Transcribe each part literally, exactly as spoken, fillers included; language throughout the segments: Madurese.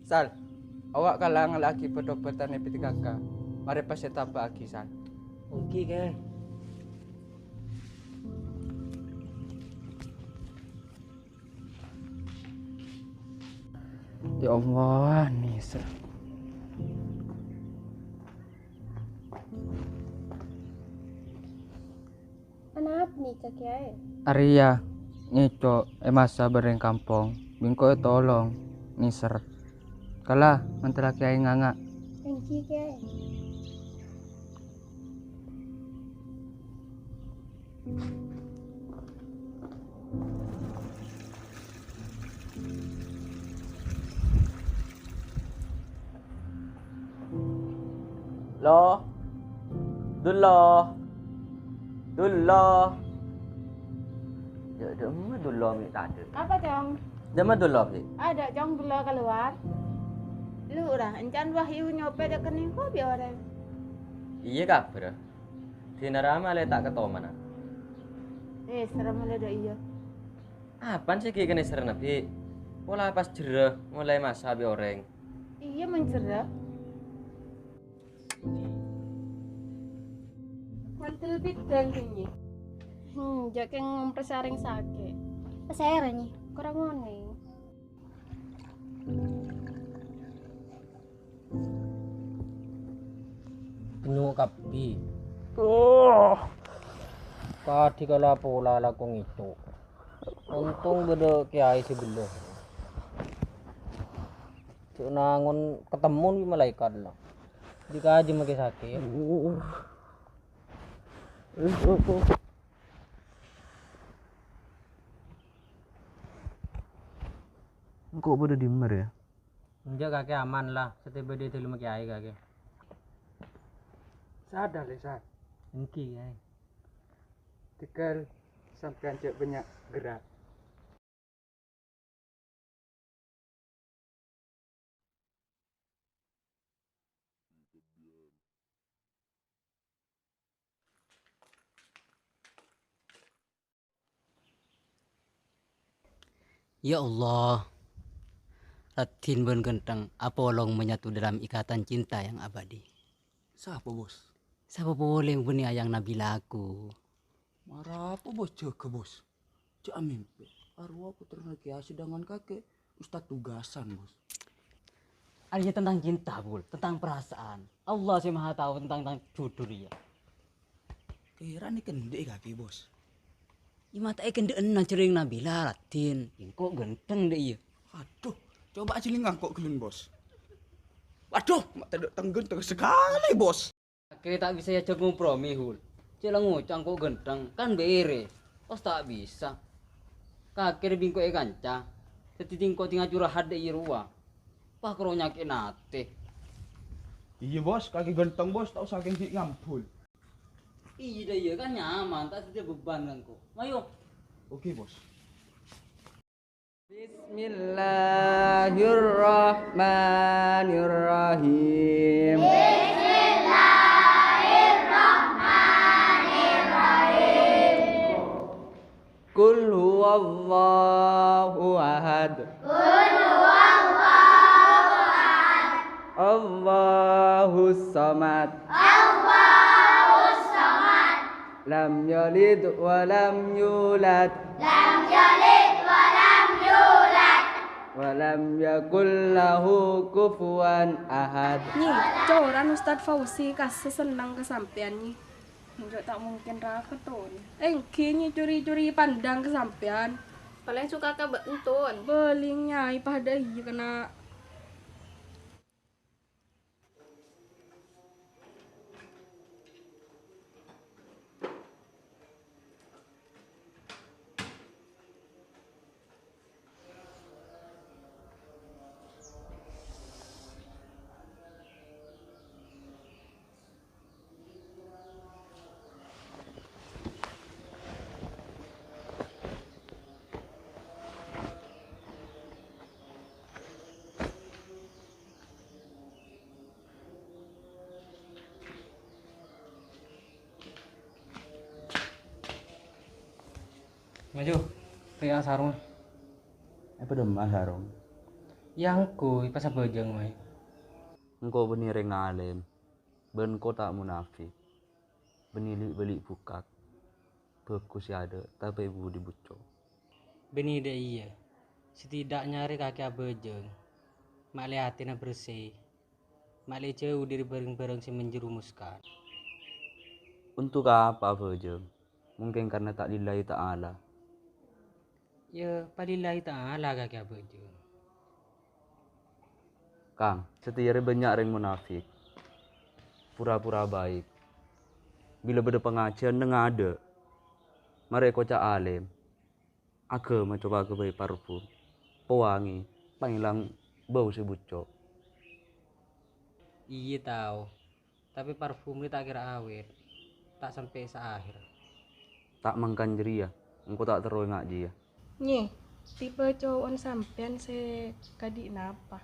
Sal, awak kala ngala'aghi bât-obâtan è P T K K. Marè pas ètabâ'âghi, Sal. Oke, Kè. Ya Allah, nèser. Anapa nèka, Kèyaè? Arèya, ngèco' è masa bâreng kampong, bi' engko' ètolong, nèser. Kala, mantara Kèyaè nganga'. Èngghi, Kèyaè. Lo. Dullo. Dullo. Dâ', dâ' emma Dullo mè' tadâ'. Apa, Cong? Dâ' emma Dullo, Bi'? Adâ', Cong, Dullo kalowar. Lu, ra, èncana Wahyu nyopè dâ' kennèng kopi orèng. Iyâ, kabhârâ. Dinah Rama lè ta' katomana. Eh, serem lè dâ' iyâ. Apana sè ghi' kanèserrâna, Bi'? Pola pas jherrâ molaè masa bi' orèng. Iyâ, mon jherrâ. Mantel bidang, Nyi. Hmm, jhâ' kèng ngomprès arèng sakè'. Pasèra, Nyi? Korang onèng. Penyo' kabbhi. Oh. Kadhi kala pola lako ngèco'. Ontong bâdâ kèyaè sè bellâ. Cè' nangon katemmo bi' malaèkat la. Dikaji make sakè'. Engko' bâdâ dimma rèya? Enjâ' kakè aman la, satèya bâdâ è dâlemma kèyaè kakè. Sadar, Lè, San. Èngghi, Kèyaè. Tegal sampèyan jhâ' bânnya' gerak. Ya Allah, raddhin bân ghântheng apolong manyatu dalam ikatan cinta yang abadi. Sapa, Bos? Sapa polè bânnè ayang Nabila aku? Mara apa, Bos? Jâgâ, Bos. Jhâ' amèmpè. Arowa pottrana kèyaè, sedangkan kakè ustad tugasan, Bos. Arèya tentang cinta, Bul, tentang perasaan. Allah sè maha tao tentang, tentang judhu rèya. Kèra nèka endâ' kakè, Bos? Iyâ, ma' ta' èkendâ'âna jhâreng Nabila, Raddhin. Engko' ghântheng dâ' iyâ. Aduh, coba ajhâlâng engko' ghellun, Bos. Waduh, ma' tadâ' tang ghântheng sakalè, Bos. Akhèrra ta' bisa èajhâk ngompromi, Hul. Cè' la ngoca' engko' ghântheng, kan bârâ'. Pas ta' bisa. Kakè bi' engko' èkanca. Dhâddhi engko' tènga curhat dâ' iyâ rowa. Pas karo nyakè'na atè. Iyâ, Bos, kakè ghântheng, Bos, ta' osa kèng ghi' ngambul. Iyâ, dâ' iyâ, kan nyaman, ta' dhâddhiyâ beban ka engko'. Mayu. Oke, Bos. Bismillahirrahmanirrahim. Bismillahirrahmanirrahim. Qul huwallahu ahad. Qul huwallahu ahad. Allahus samad. Allahus samad. Lam yalid wa lam yulad. Lam yalid wa lam yulad. Wa lam yakul lahu kufuwan ahad. Nyi, coran Ustad Fauzi kassa senneng ka sampèyan, Nyi. Enjâ' ta' mungkin ra ketton. Èngghi, Nyi, curi-curi pandang ka sampèyan. Palèng suka ka bâ'na, Tun. Bâli, Nyi, padâ iyâ kèna. Maju, rèya sarong. Apa dâ' emma sarong? Yâ engko' pas abhâjâng, Mai. Engko' bânnè rèng alèm, bân engko' ta' monafèk. Bânnè li'-bâli' bukak. Bhâghus sè adâ', tapè budi bucco'. Bânnè dâ' iyâ, sè tèdâ' nyarè kakè abhâjâng, ma'lè atèna bersè, ma'lè jhâu dâri bhârâng-bhârâng sè menjerumuskan. Untuk apa abhâjâng? Mungkin karena ta' lillahi ta'ala. Yâ, palillahi ta'ala kakè abhâjâng. Kang, satèya rè bânnya' rèng monafèk. Pura-pura baik. Bilâ bâdâ pangajiyân neng adâ'. Marè koca' alèm. Aghâma coba aghâbây parfum. Pawangè, pangèlang bâu sè bucco'. Iyâ, tao. Tapè parfum rè ta' kèra awèt, ta' sampè' saahèr. Ta' mangkana jârèya, engko' ta' terro ènga' jiyâ. Nyi, tipe cowo'na sampèyan sè kadi' napa?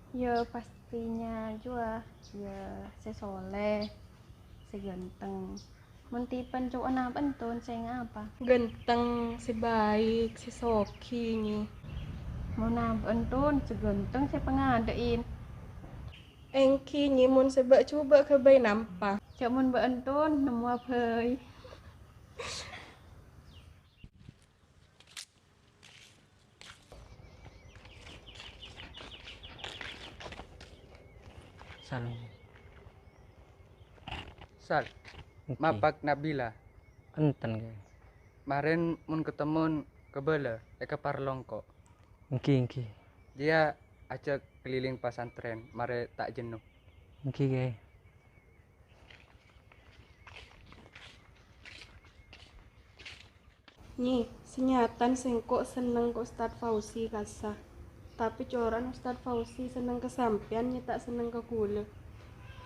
Ya, pastinya jua, ya, sè soleh, sè ganteng. Mon tipena cowo'na bâ'na, Tun, sè ngapa? Ganteng, sè baik, sè soghi, Nyi. Mon abâ'na, Tun, sè ganteng, sè pangadâ'in. Èngghi, Nyi, mon sè bâ' jhubâ' ghâbây napa? Jhâ' mon bâ'na, Tun, nemmowa bhâi. Sal. Sal, èngghi. Mapak Nabila. Enten, Kè. Marèn mon katemmon kabâlâ, èkapar longko'. Èngghi, èngghi. Jiyâ ajhâk keliling pasantrèn, marè ta' jenno. Èngghi, Kè. Nyi, sanyatana sèngko' senneng ka Ustad Fauzi kassa. Tapè cora'na Ustad Fauzi senneng ka sampèyan, Nyi, ta' senneng ka ghulâ.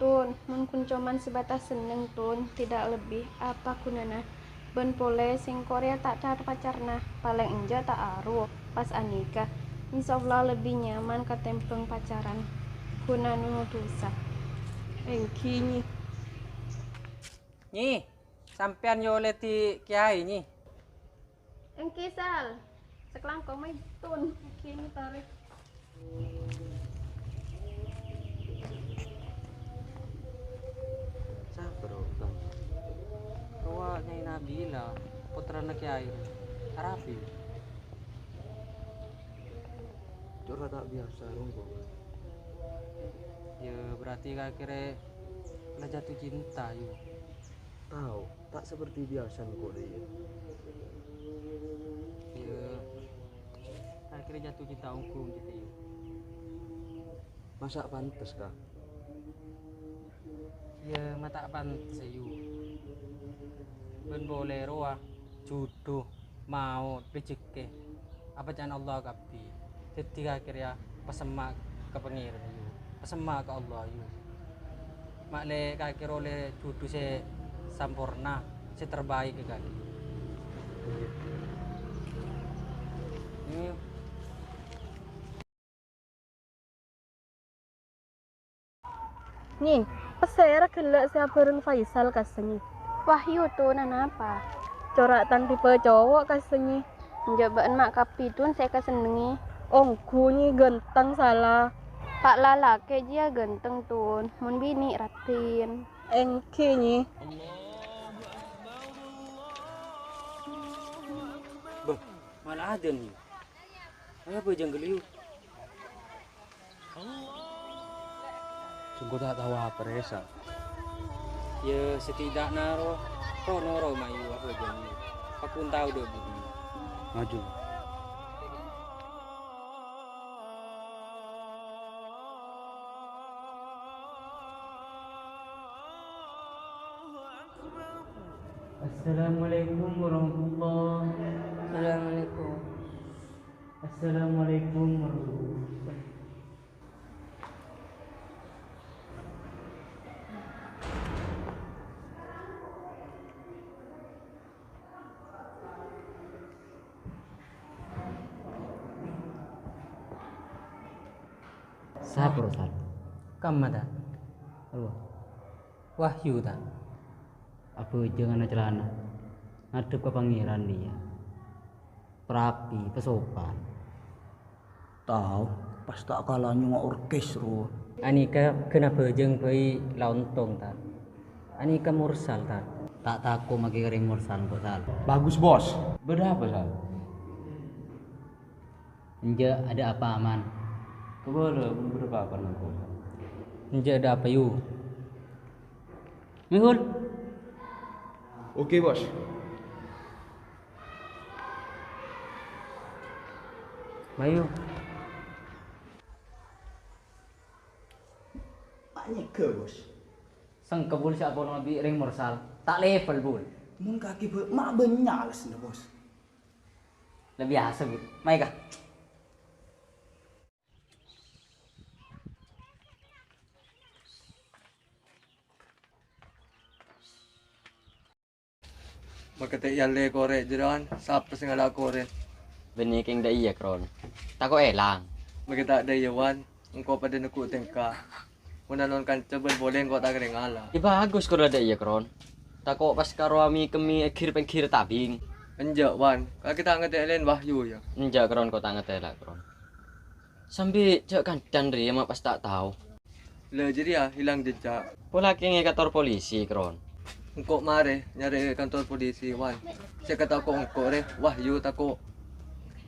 Tun, mon ghun coma sebatas senneng, Tun, tidak lebih, apa ghunana? Bân polè sèngko' rèya ta' ca'na pacarna, palèng enjâ' ta' arowa pas anikah. Insyaallah lebbi nyaman katèmbhâng pacaran. Ghun anono dhusa. Èngghi, Nyi. Nyi, sampèyan yo ollè dhi' kèyaè, Nyi. Èngghi, Sal. Sakalangkong, Mai, Tun. Èngghi, Nyi, torè. Sapa, Ro, Kang? Rowa Nyai Nabila, pottrana Kèyaè Arabi. Cora' ta' biyasa, Rong, kok. Ya, berarti kakè rè la jatuh cinta, yu. Tao, ta' seperti biyasana, kok, dâ' iyâ. Ya, kakè rè jatuh cinta ongghu, gitu, yu. Masa' pantes, Kang? Ya, ma' ta' pantes, yu. Bân polè rowa, judhu, maot, rejhekkè, apa ca'na Allah kabbhi. Dhâddhi, kakè rèya pasemma' ka Pangèran, yu. Pasemma' ka Allah, yu. Ma'lè kakè rè ollè judhu sè samporna, sè terbaik ka kakè. Yu. Nyi, pasèra ghellâ' sè abhâreng Faisal kassa, Nyi? Wahyu, Tun, anapa? Cora' tang tipe cowo' kassa, Nyi. Enjâ' bâ'na ma' kabbhi, Tun, sè èkasennengngè. Ongghu, Nyi, ganteng sala. Pa' lalakè' jiyâ ganteng, Tun. Mon binè' raddhin. Èngghi, Nyi. Bâh, mala adân, Nyi. Ayo, apa janggal, yu? Sèngko' ta' tao apa rèya, Sa. Ya, setidakna ro, ro noro ma' yu apa janggal. Aku tao dâ' budi. Maju. Assalamualaikum warahmatullah. Assalamualaikum. Assalamualaikum warahmatullah. Sapa, Ustaz? Kamma, ta'? Aduh. Wahyu, ta'? Abhâjâng ana calana. Ngadhep ka Pangèran, iyâ. Parapi, pasopan. Tao. Pas ta' kala nyongngo' orkes, ro. Anèka ghâna bhâjâng bhâi la ontong, Tat. Anèka Mursal, Tat. Ta' tako' maghi ka rèng Mursal, engko', Sal. Bagus, Bos. Bâdâ apa, Sal? Enjâ' ada apa, Aman? Kabâlâ, bâdâ apa, Sal? Enjâ' ada apa, Yu. Mèhul. Oke, Bos. Mayu. Ma' nyèghâ, Bos. Sèngko' Bul sè apolong bi' rèng Mursal. Ta' level, Bul. Mon kakè bâ-, ma' bânnya' alèsanna, Bos. La biyasa, Bul. Mayu, Ka'. Makè ta' èyallè korè' jârèya, Wan. Sapa sè ngala' korè'? Bânnè kèng dâ' iyâ, Kron. Tako' èlang. Makè ta' dâ' iyâ, Wan. Engko' padâ neggu' tèngka. Mon anon kanca bân polè engko' ta' kèra ngala'. Yâ bagus, Kron, la dâ' iyâ, Kron. Tako' pas karo amèkemmè è ghir-pèngghir tabing. Enjâ', Wan. Kakè ta' ngatè'è laèn wahyu, yâ. Enjâ', Kron, engko' ta' ngatè'è la, Kron. Sambi jâ' kandhân rèya ma' pas ta' tao. La jârèya èlang jejjak. Pola kèng è kantor polisi, Kron. Engko' marè nyarè è kantor polisi, Wan. Sè èkatako' engko' rè, wahyu tako'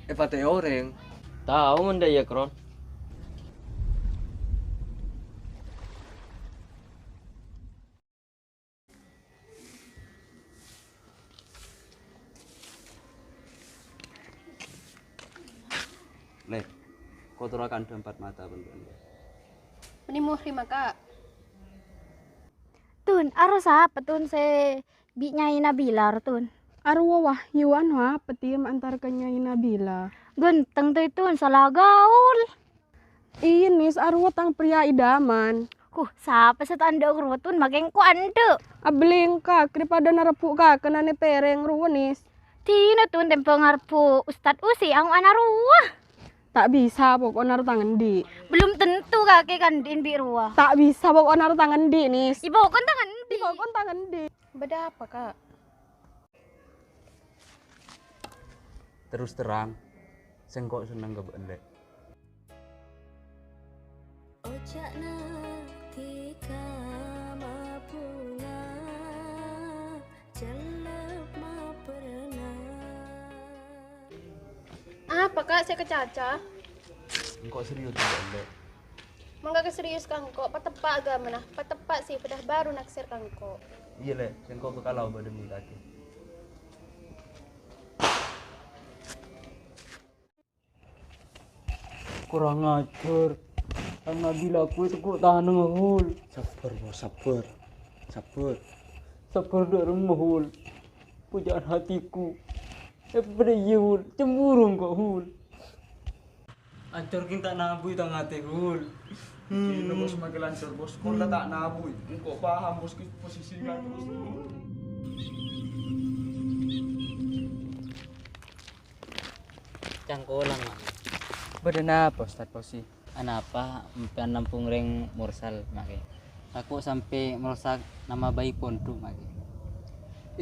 èpatè'è orèng. Tao mon dâ' iyâ, Kron. Lè, kotorakan dâ' empat mata bân bâ'na. Mènè muhrim, Ka'. Tun, arowa sapa, Tun, sè bi' Nyai Nabila, Tun? Arowa wahyu, anu, apa, Tim, antar ka Nyai Nabila. Ghânteng, Tun, sala gaul. Iyâ, Nis, arowa tang pria idaman. Huh, sapa sè ta' andhâ' rowa, Tun? Makè engko' andhâ'. Abâli engka', daripada narebbhu' kakèna nè pèrèng rowa, Nis. Dinah, Tun, tembhâng ngarebbhu' Ustad Usi, ango'ana rowa. Ta' bisa, poko'na rowa tang andi'. Belum tentu kakè kandhi'in bi' rowa. Ta' bisa, poko'na rowa tang andi', Nis. Iyâ, poko'na tang andi'. Iyâ, poko'na tang andi'. Bâdâ apa, Ka'? Terus terang, sèngko' senneng ka bâ'na, Lè'. Oca'na dhika mabhunga, cellep maperna. Apa, Ka', sè èkacaca? Engko' serius, Lè'. Mon kakè serius ka engko', pateppa' aghâmana, pateppa' sè bâdâ bhuru naksèr ka engko'. Iyâ, Lè', sèngko' bhâkal aobâ demi kakè. Kurang ajar. Nabila kuwi teggu' tanengnga, Hul. Sabbhâr, Bos, sabbhâr. Sabbhâr. Sabbhâr dâ' remma, Hul. Pujâ'ân hatiku. Èpadâ iyâ, Hul. Cemburu engko', Hul. Ancor kèng ta' nabuy tang atè, Hul. Gila, Bos, makè lancar, Bos. Engko' la ta' nabuy. Engko' paham, Bos, kè posisi ngaterros, Hul. Cangkolang, Mak. Bâdâ napa, Ustad Fauzi? Anapa empèyan nampung rèng Mursal, Mak, kè? Tako' sampè' marosak nama baik pondhuk, Mak, kè.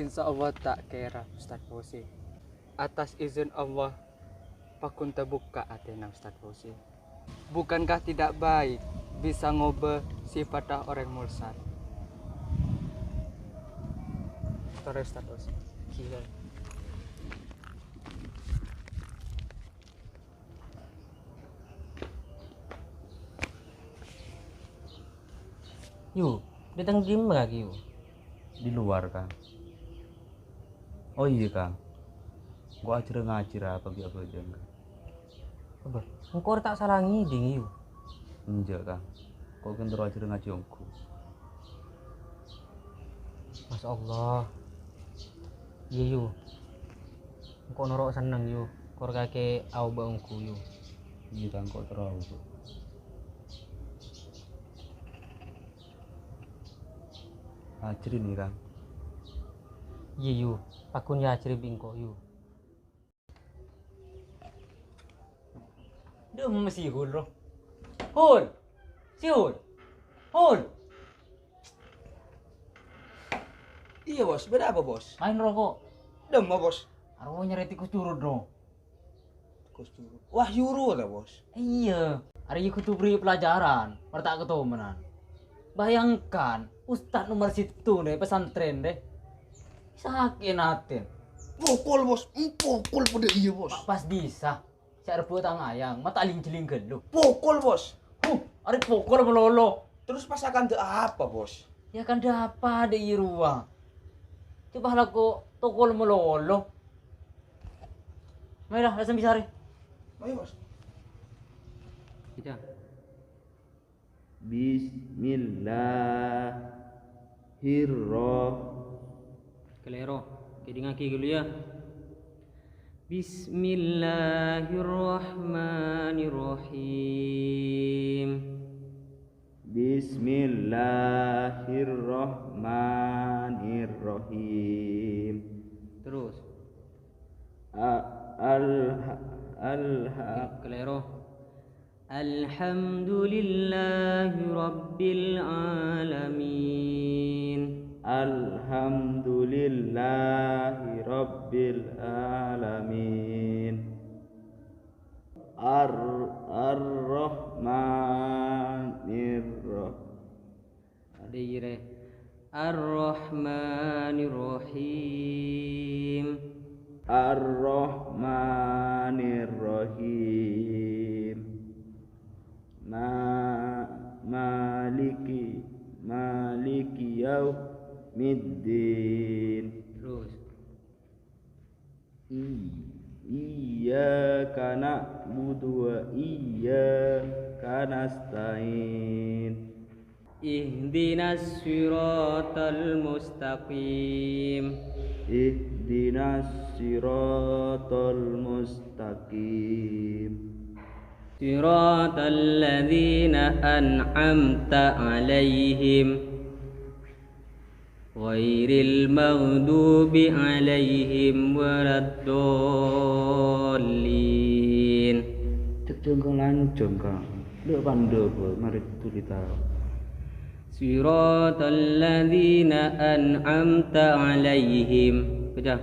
Insya Allah ta' kèra, Ustad Fauzi. Atas izin Allah, paggun tabukka' atèna Ustad Fauzi. Bukankah tidak baik bisa ngobâ sifatta orèng Mursal? Torè, Ustad Fauzi. Gila. Yu, dâteng dimma kakè, Yu? Di luar, Kang. Oh iyâ, Kang. Engko' ajhârâ ngajhi ra apa ghi' abhâjâng, Kang. Apa? Engko' rè ta' sala ngèdhing, Yu? Enjâ', Kang. Engko' kèng terro ajhârâ ngajhi ongghu. Masya Allah. Iyâ, Yu. Engko' noro' senneng, Yu. Kor kakè aobâ ongghu, Yu. Iyâ, Kang, engko' terro aobâ. Ajhâri nè, Kang. Iyâ, Yu. Paggun èajhâri bi' engko', Yu. Dâ'emma si Hul, ro. Hul! Si Hul! Hul! Iyâ, Bos. Bâdâ apa, Bos? Maèn roko'. Dâ'emma, Bos? Arowa nyarè tikus curut, ro. Gus Duru. Wahyu rowa ta, Bos? Iyâ, arèya kodhu bherri' pelajaran, mara ta' katomanan. Bayangkan, ustad nomer sèttong è pesantren, rè. Sakè'na atèn. Pokol, Bos. Em, pokol padâ iyâ, Bos. Pa-, pas bisa. Sè arebbhu tang ayang, ma' ta' ling-jhelling ghâllu. Pokol, Bos. Huh, arè pokol malolo. Terros pas akantha apa, Bos? Yâ, akantha apa dâ' iyâ rowa? Coba lako tokol malolo. Mayu la, la sambi sarè. Mayu, Bos. Iya. Bismillahirrah-, Kalèro. Kèdingngaghi ghâllu, yâ. Bismillahirrahmanirrahim. Bismillahirrahmanirrahim. Terros. A-, al-, al-, Kalèro. Alhamdulillahi rabbil alamin. Alhamdulillahi rabbil alamin. Ar-, Ar-Rahmanirrah-, Dâ'iyâ rè. Ar-Rahmanirrahim. Ar-Rahmanirrahim. Ma-, Maliki, Maliki Yaumiddin. Terros. I-, iyyaka na'budu wa iyyaka nasta'in. Ihdinas siratal mustaqim. Ihdinas siratal mustaqim. Siratal ladzina an'amta 'alaihim. Ghairil maghdubi 'alaihim waladdallin. Cek jhângkang lanjhâng, Kang. Dâ' pandâ, Boy. Marè tuli tao. Siratal ladzina an'amta 'alaihim. Baca.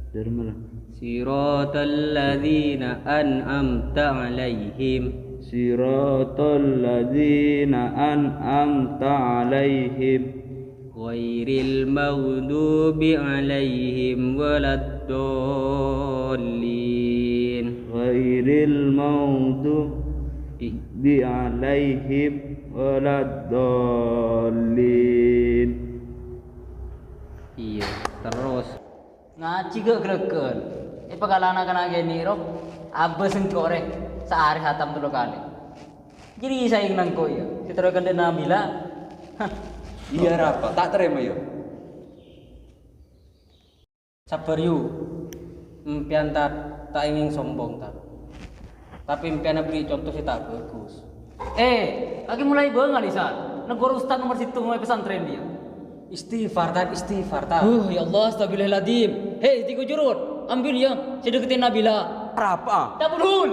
Dâri mana? Siratal ladzina an'amta 'alaihim. Siratal ladzina an'amta 'alaihim. Ghairil maghdubi 'alaihim waladdallin. Ghairil maghdubi 'alaihim waladdallin. Iyâ, terros. Ngajhi ghâ-, ghâlâghân. È pakalana kana' kènè' ro, abâ' sèngko' rè, saarè hatam tello kalè. Jârèya saèngna engko' iyâ, sè terro èkandhâ Nabila. Hah. Iyâ, rapa? Ta' tarèma, iyâ. Sabbhâr, yu. Empèyan, Tad, ta' èngèng sombong, Tad. Tapè empèyan aberri' conto sè ta' bhâghus. Eh, kakè molaè bângal, Isan. Neggur ustad nomer sèttong è pesantren, iyâ. Istighfar, Tad, istighfar, Tad. Uh, ya Allah, astagfirullahaladzim. Hei, Tiko Jurut, ambil, ya, sè deketin Nabila. Arapa? Cabut, Hul.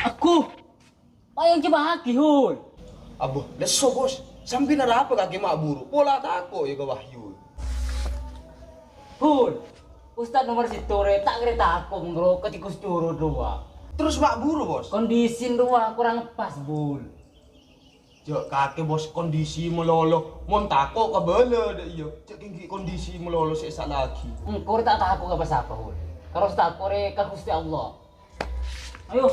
Aku. Payah jebak Hul. Abbo, lesso, Bos. Sampèyan arapa kakè ma' buru? Pola tako' iyâ ka Wahyu. Hul, ustad nomer sèttong rè, ta' kèra tako', Bro, ka Tiko Jurut rowa. Terros ma' buru, Bos? Kondisi rowa kurang pas, Bul. Jhâ' kakè, Bos, kondisi malolo. Mon tako' ka bâlâ, dâ' iyâ. Jhâ' kènggi kondisi malolo sè èsala'aghi. Engko' rè ta' tako' ka pa-sapa, Hul. Karo sè tako' rè ka Ghustè Allah. Ayo.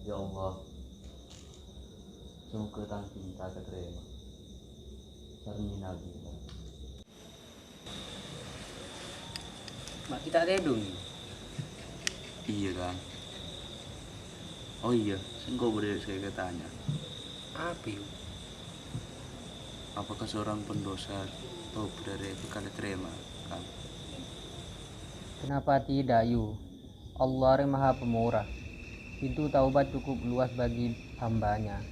Ya Allah, semoga tang cinta katarèma sareng Nabi. Ma' ghi' ta' tèdung, Yu? Iyâ, Kang. Oh iyâ, sèngko' bâdâ sè èkatanya. Apa, Yu? Apakah seorang pendosa tobat dâri bhâkal ètarèma, Kang? Kenapa tidak, Yu? Allah rè Maha Pemurah. Pintu taubat cukup luas bagi hambanya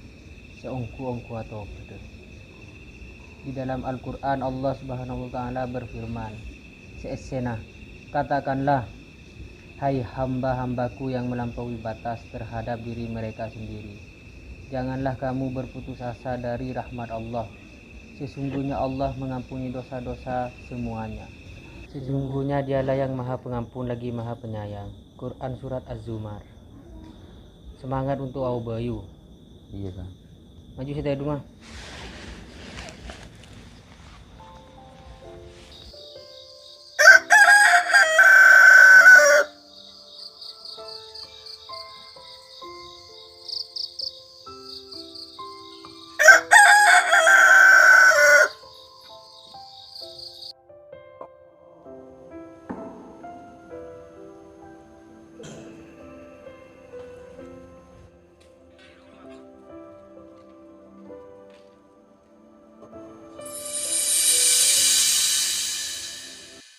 sè ongghu-ongghu atobâdhâ. Di dalam Al-Qur'an, Allah Subhanahu wa Ta'ala berfirman, sè èssèna, "Katakanlah, hai hamba-hambaku yang melampaui batas terhadap diri mereka sendiri, janganlah kamu berputus asa dari rahmat Allah. Sesungguhnya Allah mengampuni dosa-dosa semuanya. Sesungguhnya Dialah yang Maha Pengampun lagi Maha Penyayang." Quran Surat Az-Zumar. Semangat untuk aobâ, Yu. Iyâ, Kang. Maju sè tèdung, ah.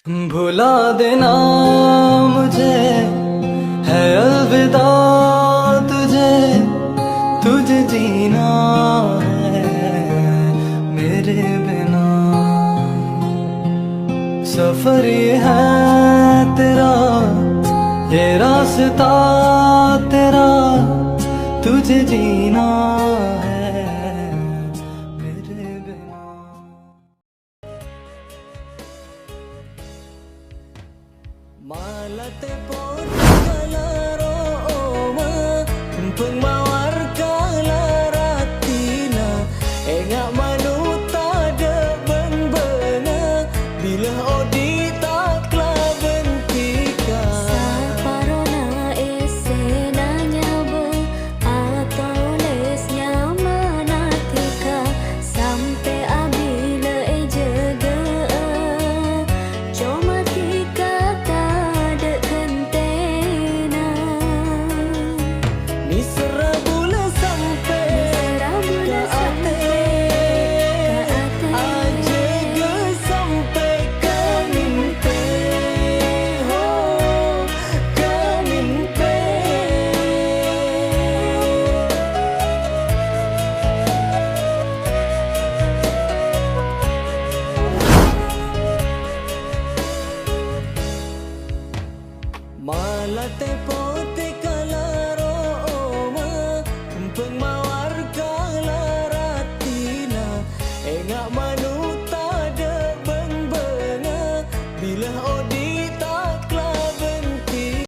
भुला देना मुझे है अलविदा तुझे, तुझे जीना है मेरे बिना। सफर ये है तेरा, ये रास्ता तेरा, तुझे जीना